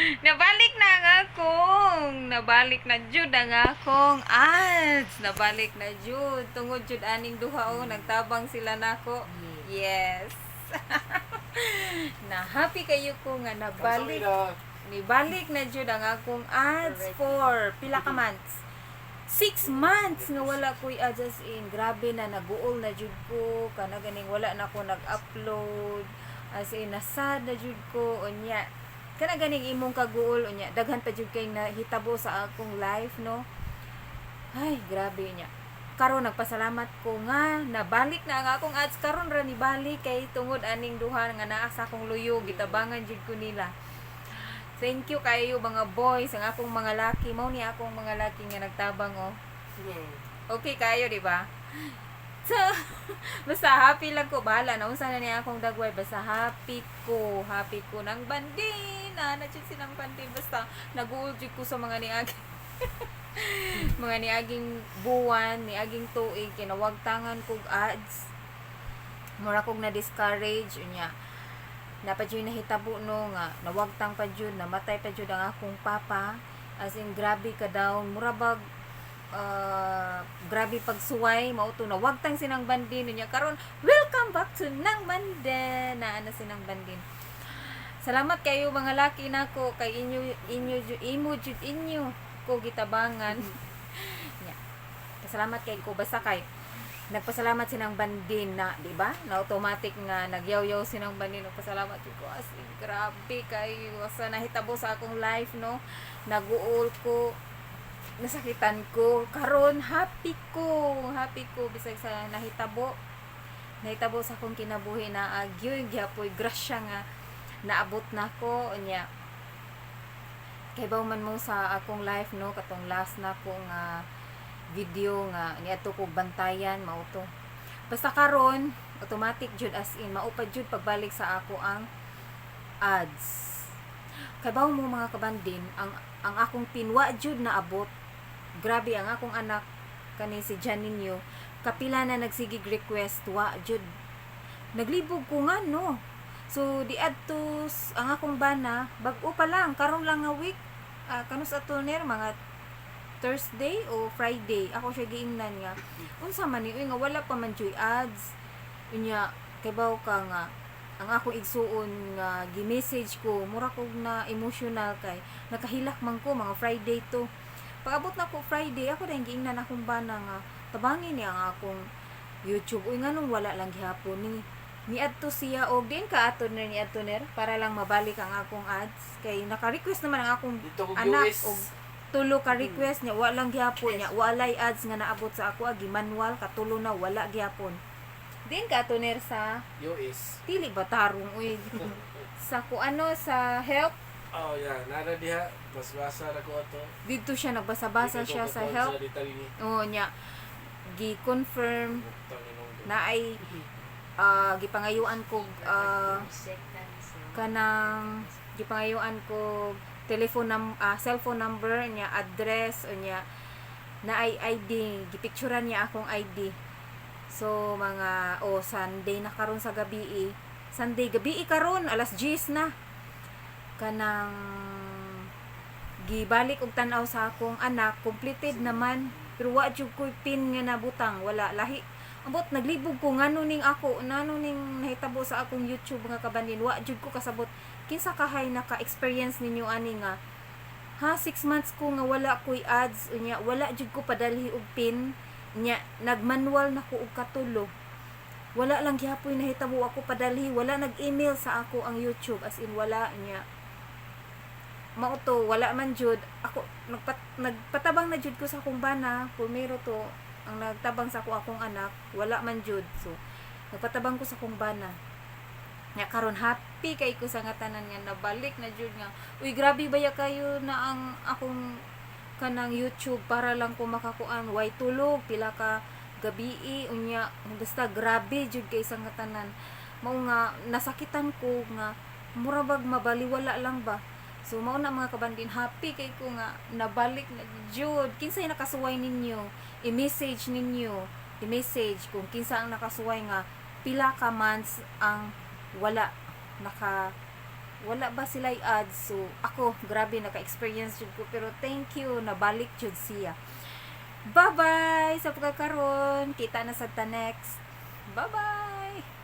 Nabalik na ang akong, nabalik na jud ang akong ads. Nabalik na jud. Tungod jud aning duha o, nagtabang sila nako. Yes. Na happy kayo ko nga nabalik. Nibalik na jud ang akong ads for pila ka months. 6 months nga wala ko'y ads, as in grabe na, naguol na jud ko kana ganing wala na ko nag-upload, as in nasad na jud ko. Unya kana ganing imong kaguol, unya daghan pa jud kay nahitabo sa akong life, no? Ay, grabe niya. Karon nagpasalamat ko nga nabalik na ang akong ads. Karon ra nibalik kay tungod aning duha nga naa sa akong luyo, gitabangan jud ko nila. Thank you kayo, mga boys, ang akong mga laki. Mao ni akong mga laki nga nagtabang oh. Okay kayo, di ba? So, basta happy lang ko. Bahala na. Unsa na niya akong dagway. Basta happy ko. Happy ko ng bandin. Na, na silang bandin. Basta nag-uul jud ko sa mga niagi. Mga niaging buwan, niaging tuig, kinawagtangan kog ads. Mura kog na discourage unya. Napa jud nahitabo, no, nga nawagtang pa jud, namatay pa jud ang akong papa. As in grabe ka down, mura bag grabe pagsuway. Mao to, nawagtang sinang bandin. Unya karon, welcome back to Nang Bandin. Naa na sinang bandin. Salamat kayo, mga laki nako, kay inyo inyo imo jud inyo ko gitabangan nya. Pasalamat kay ko, basta kay nagpasalamat sinang bandin na, di ba? Na automatic nga nagyaw-yaw sinang bandin. Nagpasalamat jud ko, as in grabe kayo sa nahitabo sa akong life, no? Naguol ko, nasakitan ko. Karon happy ko, happy ko bisag sa nahitabo. Nahitabo sa akong kinabuhi na agyoy gyapoy grasya nga naabot na ko unya. Kay man mo sa akong life, no, katong last na ko nga video nga niadto ko bantayan, mao to. Basta karon automatic jud, as in mao pa jud pagbalik sa ako ang ads. Kay mo, mga kabandin, ang akong pin wa jud na abot. Grabe ang akong anak kani si Janinho, kapila na nagsigig request, wa jud. Naglibog ko nga, no? So di adto ang akong bana, bag-o pa lang karon lang nga week, kanus ato ner mga Thursday o Friday, ako siya giingnan nga unsa man ni uy nga wala pa man joy ads. Unya kay ka nga ang akong igsuon nga gi-message ko, mura kog na emotional kay nakahilak man ko. Mga Friday to. Pag-abot na ko Friday, ako dahil giingnan akong bana nga tabangin niya ang akong YouTube, uy, nganong wala lang gihapon ni. Niadto siya og din ka ato ner, niadto ner para lang mabalik ang akong ads kay naka-request naman ang akong Dito ko anak US. Og tulo ka request niya, wala lang gihapon niya. Walay ads nga naabot sa ako agi manual katulo na, wala gihapon. Din ka ato ner sa US. Dili ba tarong uy, sa ku ano, sa help. Oh, yeah. Nara diha. Basbasa na ko ato. Dito siya nagbasa-basa Dito ko siya sa kukuhan help. sa detalye. Oo, niya gi-confirm Butang inong do. na ay gipangayuan ko kanang gipangayuan ko telephone num cellphone number niya, address, unya na ay ID, gipicturan niya akong ID. So mga oh Sunday na karon sa gabi eh. Sunday gabi eh, karon alas 10 na kanang gibalik og tan-aw sa akong anak, completed naman, pero wa jud ko'y pin nga nabutang, wala lahi. Ambot naglibog ko ngano ning ako, ngano ning nahitabo sa akong YouTube nga kabanin. Wa jud ko kasabot. Kinsa kahay naka-experience ninyo ani nga ha, 6 months ko nga wala ko'y ads, unya wala jud ko padalhi og pin nya, nagmanual na ko og katulo, wala lang gihapoy nahitabo ako padalhi. Wala nag-email sa ako ang YouTube, as in wala niya. Mao to, wala man jud ako nagpatabang na jud ko sa akong bana. Pumero to ang nagtabang sa ako, akong anak wala man jud. So nagpatabang ko sa akong bana nya. Karon happy kay ko sa nga tanan nga nabalik na jud nga uy, grabe baya kayo na ang akong kanang YouTube para lang ko makakuan, way tulog pila ka gabi. Unya basta grabe jud kay sa nga tanan, mao nga nasakitan ko nga mura bag mabaliwala lang ba. So mao na, mga kabandin, happy kay ko nga nabalik na jud. Kinsay nakasuway ninyo, i-message ninyo, i-message kung kinsa ang nakasuway nga pila ka months ang wala naka Wala ba sila ads? So ako, grabe, naka-experience jud ko, pero thank you, nabalik jud siya. Bye bye sa pagkakaron. Kita na sa ta next. Bye bye.